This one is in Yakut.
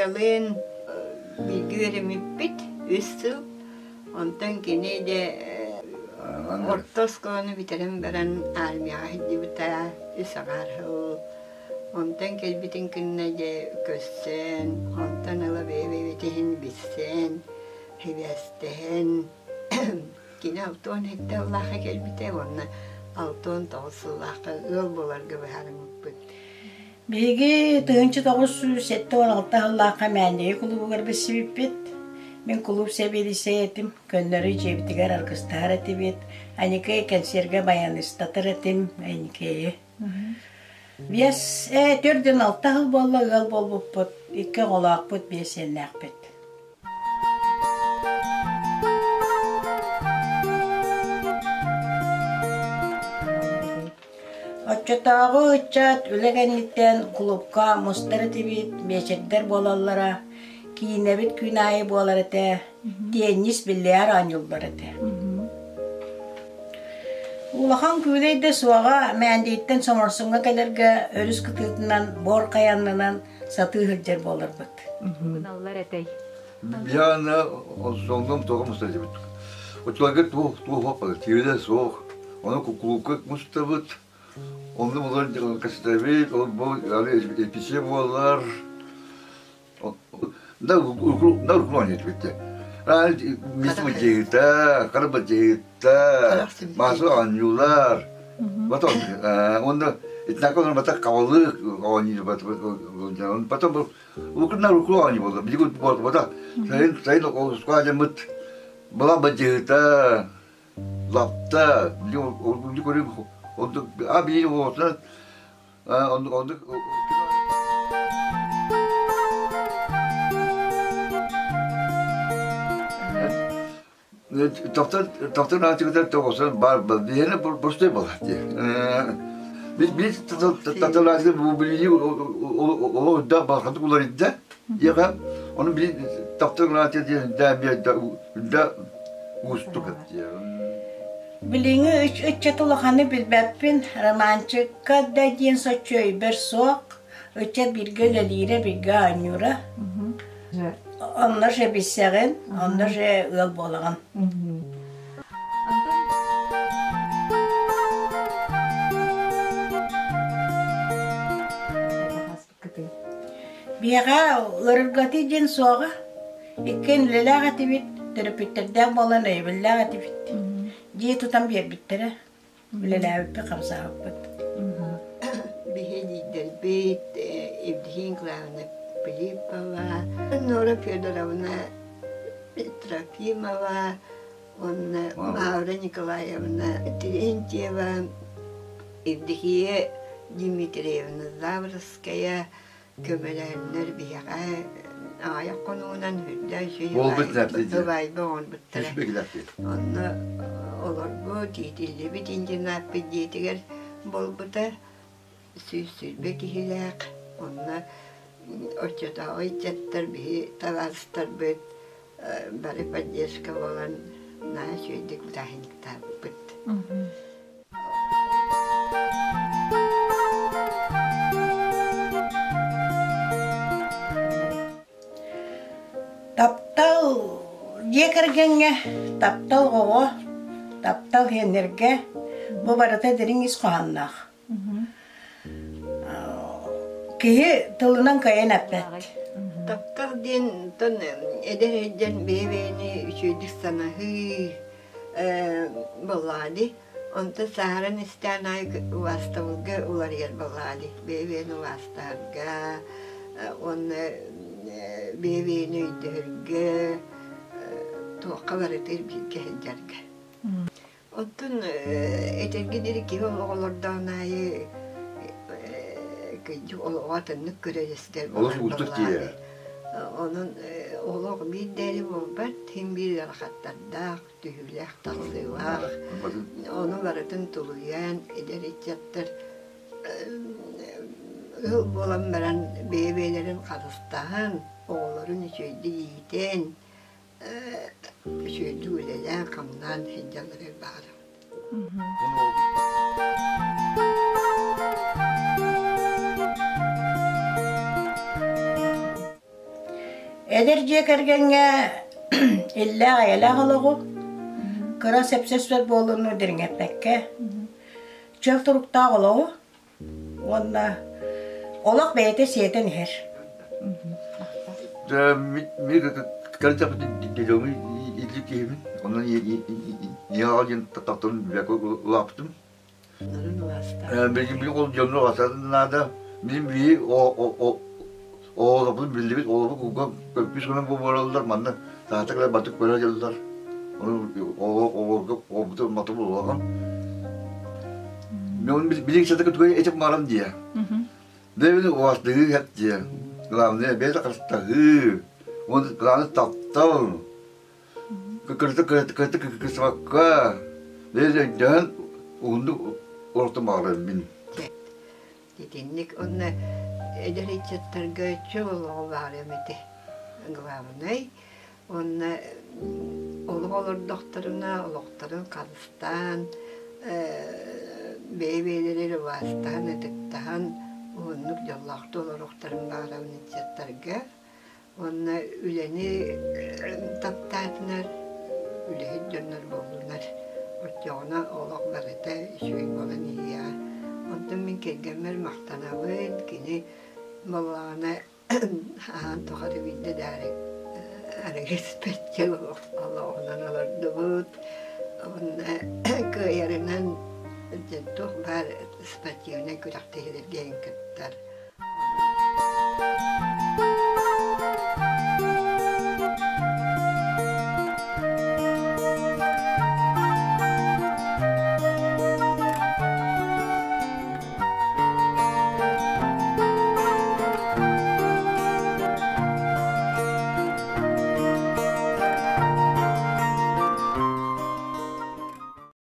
Надялыын бииргэ үөрэммиппит үс сыл. Онтон кини дьэ орто оскуоланы бүтэрэн баран армияҕа сылдьыбыта үс аҥаар сыл. Онтон кэлбитин кэннэ дьэ көрсөн, онтон ыла бэйэ-бэйэбитин билсэн, сибээстэһэн кини 67 сыллаахха кэлбитэ уонна 69 сыллаахха ыал буоларга быһаарыммыппыт. Биһиги 1976 сыллаахха Мээндэйи кулуубугар билсибиппит. Мин кулууп сэбиэдиссэйэ этим, көннөрү дьиэбитигэр аргыстаһар этибит. Аникей кэнсиэргэ баянистатар этим, Аникейи. Биэс, төрдүн алта сыл буолла ыал буолбуппут, икки оҕолоохпут, биэс сиэннээхпит. Оччотооҕу ыччат үлэ кэнниттэн кулуупка мустар этибит, биэчэрдэр буолаллара, киинэбит күн аайы буолар этэ, тиэнньис биллээр оонньууллар этэ. Улахан күүлэй да суоҕа Мээндийтэн Соморсуҥҥа кэлэргэ өрүс кытыытынан буор хайаннанан сатыы сылдьар буоларбыт. Гыналлар этэй? Биһиэнэ соннум тоҕо мустар Оччолорго туох туох суох тиэрэ суох. Ону кулуупка мустабыт. Онно булар кэстэбит, ол бу эписе буолар. Да уклон етбитте. Мис быдьыыта, хара быдьыыта, масы оонньуулар. Потом, онно итинакка бата кабалы оонньуур потом Укрна уклон буолла. Билигин буолбата. Сайын сайын оскуола была бадьыыта, лапта, билигин көрүм онтук а билигин оҕотунан оннук оннук Таптан аатыгытар тоҕосон бар биһиэнэ простой буолар дии. Biz biz таталаатыгы бу билии олох да балхатык уларыйда. Яха onu bir таптан ааты диэн да да уустук Билиҥҥи ыччат улаханы билбэппин, романчикка да диэн соччо өйбөр суох. Ыччат бииргэ үлэлиирэ, бииргэ оонньуура. Онно же билсэҕин, онно же ыал буолаҕын. Биһиэхэ ыарыргатыы диэн суоҕа. Иккиэн үлэлээх этибит, төрөппүттэрдээх буолан өйөбүллээх этибит. Дьиэ тутан биэрбиттэрэ. Үлэлээбиппит-хамсаабыппыт. Биһиги Евдокия Николаевна Филиппова, Нора Федоровна Трофимова, уонна Лавра Николаевна Терентьева, Евдокия Дмитриевна Заврская көмөлөөннөр биһиэхэ аҕыйах хонугунан үрдэ үчүгэй оҥорбуттара. Онно олорбут, иитиллибит интернаппыт дьиэтигэр буолбута 120 киһилээх. Онно оччотооҕу ыччаттар биһи табаарыстарбыт бары поддержка буолан наһаа үчүгэйдик бырааһынньыктаабыппыт. Таптал дьиэ кэргэҥҥэ, таптал оҕо, таптал иэннэргэ бу барыта дириҥ ис хоһоонноох. Киһи тылынан кыайан эппэт. Таптал диэн эдэр сылдьан бэйэ-бэйэни үчүгэйдик санаһыы буоллаҕа дии. Онтон сааһыран истэҕин аайы убаастабылга уларыйар буоллаҕа дии. Бэйэ-бэйэни убаастаһарга уонна бэйэ-бэйэни өйдөһөргө, туохха барытыгар бииргэ сылдьарга. Оттон этэргэ диэри киһи оҕолордоон аайы олоҕу атыннык көрөр истэр Олус уустук дии. Онон олох биир дэри буолбат, син биир ыарахаттардаах, түһүүлээх тахсыылаах. Ону барытын тулуйан, эдэр ыччаттар ыал буолан баран бэйэ-бэйэлэрин харыстаһан, оҕолорун үчүгэйдик иитэн, үчүгэйдик үлэлээн-хамнаан сылдьалларыгар баҕарабын. Эдэр дьиэ кэргэҥҥэ иллээх-эйэлээх олоҕу, кыра сөпсөспөт буолууну дириҥэппэккэ, чөл туруктаах олоҕу уонна олох бэйэтэ сиэтэн иһэр. Мин кэлтэппит илдьи киһибин, онон ийэҕэ диэн таптан улааппытым. Билигин ол дьонно аса наада. Мин бии оҕолорбут биллибит оҕолорбут кууга көппүс гынан буолаллар манна саата кэлэ батык көрө дьыллар. Оҕолорго оҕобуту матым улахан. Мен билигин сатык тугай этип марам дия. Бэйбин уастыгы хэт дия. Главное бэйэ харыстаһыы. Он главное таптал. Кырты кырсыбакка, өйдөөн уһуннук олохтон баҕарабын мин. Итинник онно эдэр ыччаттарга чөл олоҕу баҕарыам этэ. Главнай уонна олох олордохторуна олохторун харыстаан, бэйэ-бэйэлэрин убаастаан, ытыктаһан уһуннук дьоллоохтук олоруохтарын баҕарабын ыччаттарга. Уонна үлэни таптаатынар, үлэһит дьоннор буоллунар. Оччоҕуна олох барыта үчүгэй буолан иһиэҕэ. Онтон мин кэргэммэр махтанабын, кини буоллаҕына аан тухары биирдэ да арыгы испэт олоҕунан олордубут. Уонна кыайарынан туох баар спортивнай күрэхтэһиилэргэ кыттар.